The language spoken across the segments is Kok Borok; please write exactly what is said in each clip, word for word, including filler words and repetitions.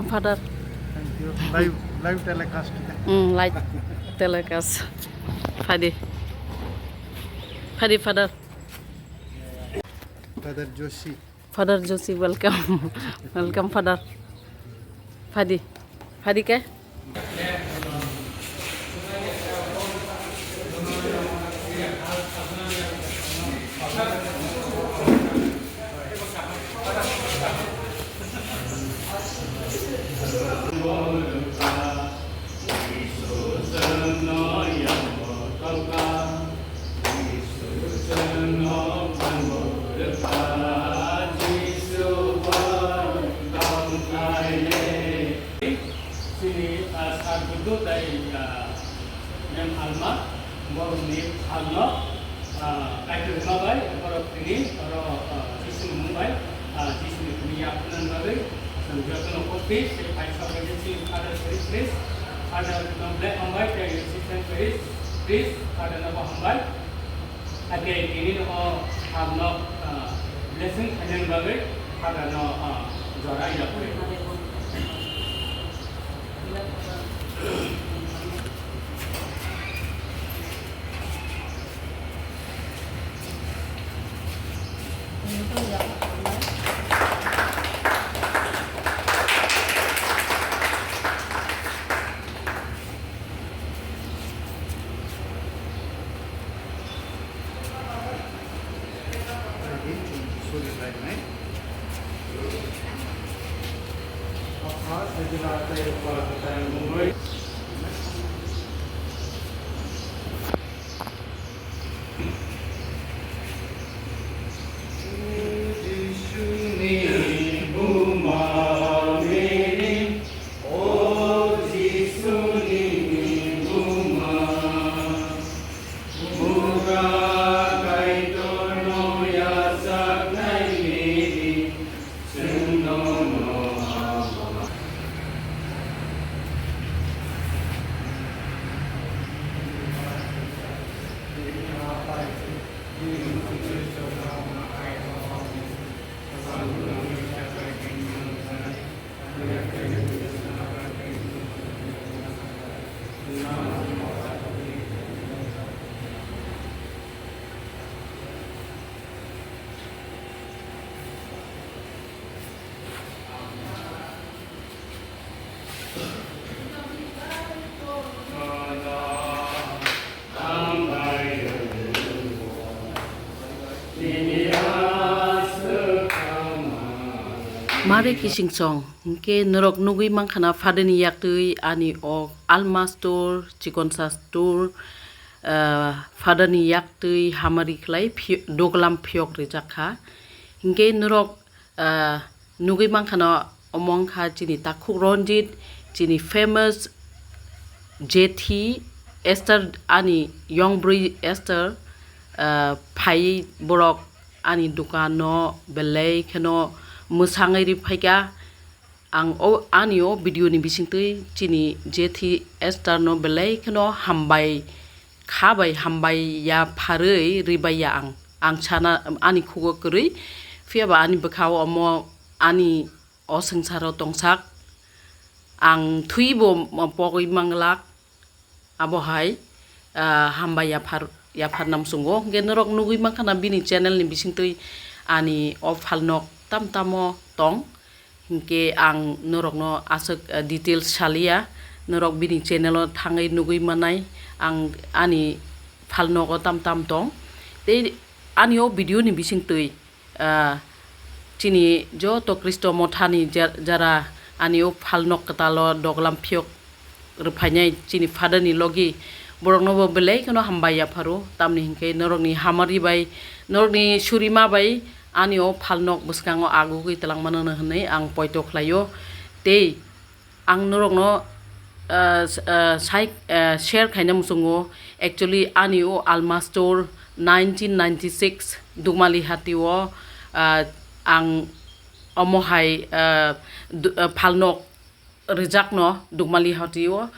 Father. Thank you. Live, live telecast. Hmm, live telecast. Phadi. Phadi, Father. Father Joshi. Father Joshi, welcome. Welcome, Father. Phadi. Phadi ke? Chini, ah, Sar Buddho tai, ah, Mem Alma, borokni phalno, ah, Kaitor hwnma bai, borok tini, oro, ah, Jisuni mung bai, ah, Jisuni thani yapharnani bagwi, chwng jotono kok twi, tei paisa bai je chini Father Chris Chris, Father no belai hambai, tei assistant Chris Chris, Father no bo hambai. Ake tini no o phalno, ah, blessing khainani bagwi Father no, ah, jora yapri. Mari kising song, hingke norok nugui mankha na Father ni yaktui ani o alma store, chikonsa store, ah, Father ni yaktui hamari khlai phi-, doglam phiyok rijak kha. Hingke norok, ah, nugui mankha na omo wngkha chini takhuk Ranjit, chini famous jethi Esther, ani yong bwrwi Esther, ah, phai borok ani dukano belai kheno mwsangwi ri phaikha. Ang o, ani o video ni bisingtwi chini jethi Esther no belai kheno hambai kha bai, hambai ya pharwi ri bai ya ang. Ang sana ani khugo kwrwi, phiya ba ani bwkha o omo ani o swngcharo tongsak. Ang thwibo pogwi manglak. Abo hai, ah, hambai yaphar, yaphar nam sungo. Hingke norok nugui mankha na bini channel ni bisingtwi ani o phalnok tam tamo tong. Hingke ang norokno aswk, ah, details saliya. Norok bini channel o thangwi nugui manai ang ani phalnogo tam tam tong. Tei ani o video ni bisingtwi ah, chini joto Khristo mothani ja-, jara ani o phalnok kwtalo doglam phiyok rwphainai chini Father ni logi, borokno bo belai kheno hambai yapharo, tamni hinkhe norokni hamari bai, norokni surima bai ani o phalnok bwskango agugwi twlangmano hwnwi ang poito khlaio. Tei Ang norokno, ah, s-, ah, sai, ah, share khaina muchungo. Actually, ani o alma store nineteen ninety-six Dukmali hati o, ah, ang omo hai, ah, du-, ah, phalnok rijakno Dukmali hati o.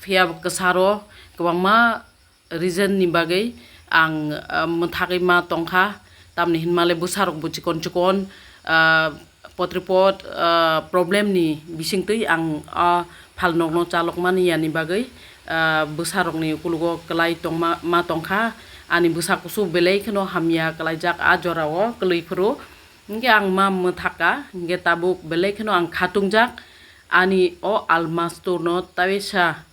Phiya kwsaro kwbangma reason ni bagwi ang, ah, mwthagwi ma tongkha, tamni hinmale bwsarokbo chikon chikon, ah, potripot, ah, problem ni bisingtwi ang, ah, phalnokno chalokmani yani bagwi, ah, bwsarokni ukulugo kwlai tongma, ma tongkha. Ani bwsa kusu belai kheno hamya kwlaijak a jorao kwlwi phuru. Hinkhe ang ma mwthakha, hinkhe tabuk belai kheno ang khatungjak. Ani o almasturno taisa,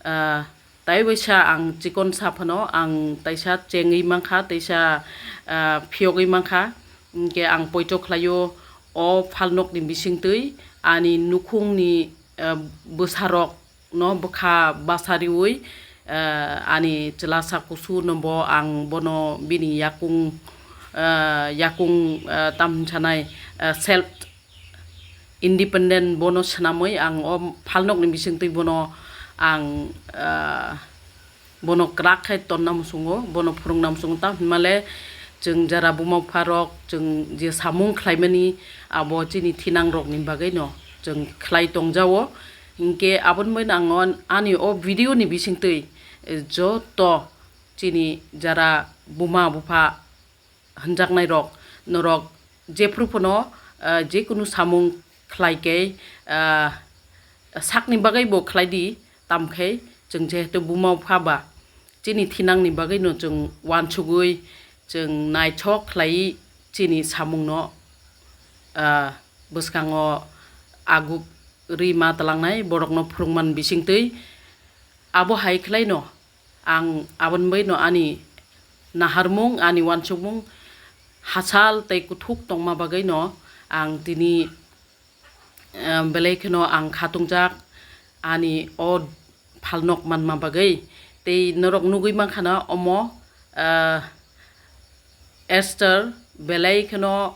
ah, taibaisa ang chikon sa phano ang taisa chengwi mankha, taisa, ah, phiyogwi mankha. Hinkhe ang poito khlaio o phalnokni bisingtwi ani nukhungni, ah, bwsarokno bwkha basa riwi, ah, ani chwlasa kusuno bo ang bono bini yakung, ah, yakung, ah, tam hinsanai, ah, self independent bono swnamwi ang o phalnokni bisingtwi bono ang, ah, bono kwrak khe tonna muchungo, bono phwrwngna muchungo. Tamo hinmale chwng jara buma bupharok chwng je samung khlaimani abo chini thinangrokni bagwino chwng khlai tongjao. Hinkhe aboni bagwino ang o ani o video ni bisingtwi, eh, joto chini jara buma bupha hwnjaknairok, norok jephru phano, ah, jekunu samung khlai khe, ah, sakni bagwi bo khlai di, tamo khe chwng jehetu buma bupha ba chini thinangni bagwino chwng uansugwi, chwng naithok khlaiwi chini samungno, ah, bwskango aguk rwi ma twlangnai borokno phwrwngmani bisingtwi. Abo hai khlaino ang aboni bagwino ani naharmung, ani uansukmung hachal tei kuthuk tongma bagwino ang tini, eh, belai kheno ang khatungjak ani o phalnok manma bagwi. Tei norok nugwi mankha na omo, eh, Esther belai kheno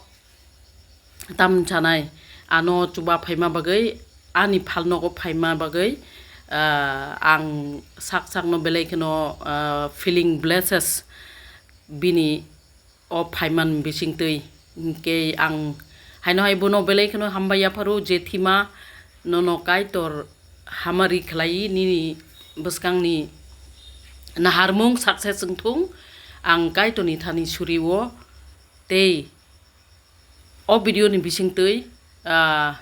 tam chanai, ano chuba phaima bagwi, ani phalnogo phaima bagwi, ah, ang sak sakno belai kheno, ah, feeling blesses bini o phaiman bisingtwi. Hinkhe ang haino hai bono belai kheno hambai yapharu je thima nono Kaitor hamari khlai nini bwskangni naharmung success wngthung. Ang Kaitorni thani suriwo tei o video ni bisingtwi, ah,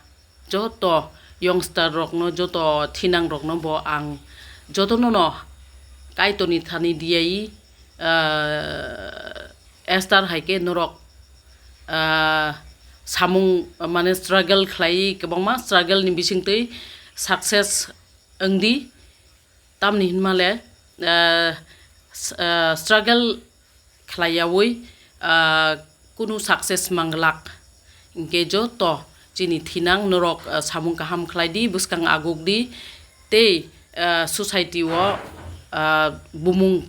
joto youngster rokno, joto thinang rokno bo ang jotono no Kaitorni thani diyai, ah, Esther hai khe norok, ah, samung mane struggle khlai, kwbangma struggle ni bisingtwi success wngdi. Tamni hinmale, ah, s-, ah, struggle khlaiyawi, ah, kunu success manglak. Hinkhe joto chini thinang norok, ah, samung kaham khlai di, bwskang aguk di, tei, ah, society o, ah, bumung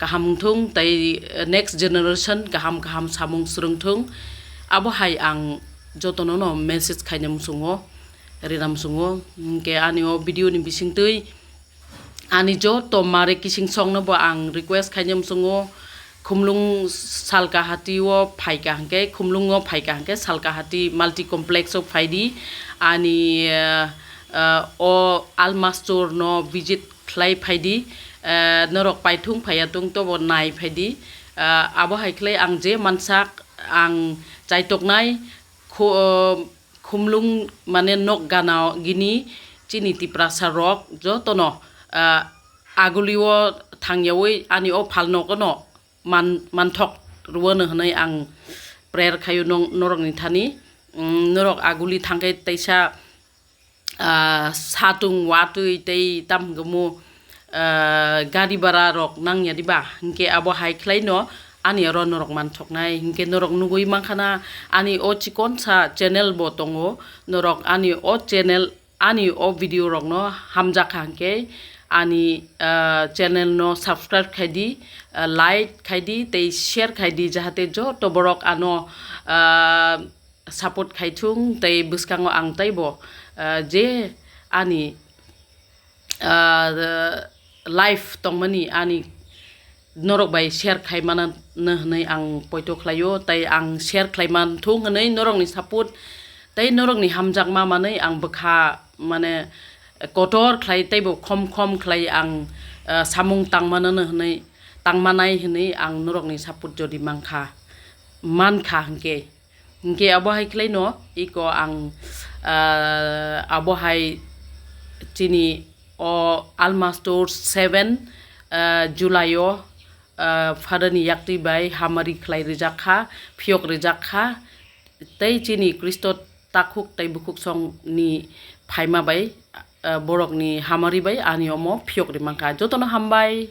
kaham wngthung, tei, ah, next generation kaham kaham samung swrwngthung. Abo hai ang jotono no message khaina muchungo, rina muchungo. Hinkhe ani o video ni bisingtwi ani joto mare kising songno bo ang request khaina muchungo, Khumlung Salkahati o phaikha hwnkhe, Khumlung o phaikha hwnkhe Salkahati multi complex o phaidi, ani, eh, eh, o almastor no visit khlai phaidi, eh, norok paithung phaiya tung tobo nai phaidi, eh, abo hai khlai ang je mansak ang chaitoknai khu-, eh, Khumlung mane nok gana gini chini Tiprasa rok jotono, ah, agulio thangyawi ani o phalnogo no man-, manthok rwano hwnwi ang prayer khaio nong-, norokni thani. Mm, norok aguli thangkhe teisa, ah, satung watwi tei tam hwnkhe mu, ah, gari bara rok nangya diba? Hinkhe abo hai khlaino ani oro norok manthoknai. Hinkhe norok nugwi mankhana ani o chikonsa channel bo tongo. Norok ani o channel, ani o video rokno hamjakha hinkhe ani, ah, channel no subscribe khaidi, ah, like khaidi tei share khaidi, jahate joto borok ano, ah, support khaithung tei bwskango ang teibo, ah, je ani, ah, life tongmani ani norok bai share khaimano hwnwi ang poito khlaio, tei ang share khlaimanthung hwnwi norokni support tei norokni hamjakma manwi ang bwkha mane kotor khlai teibo khom khom khlai ang, ah, samung tangmano hwnwi, tangmanai hwnwi ang norokni support jodi mankha, mankha hinkhe. Hingke abo hai khlai no iko ang, ah, abo hai chini o Alma Store seven, ah, July o, ah, Father ni yaktwi bai hamari khlai rijak kha, phiyok rijak kha, tei chini Khristo takhuk tei bukhuk song ni phaima bai, ah, borok ni hamari bai ani omo phiyok ri mankha. Jotono hambai.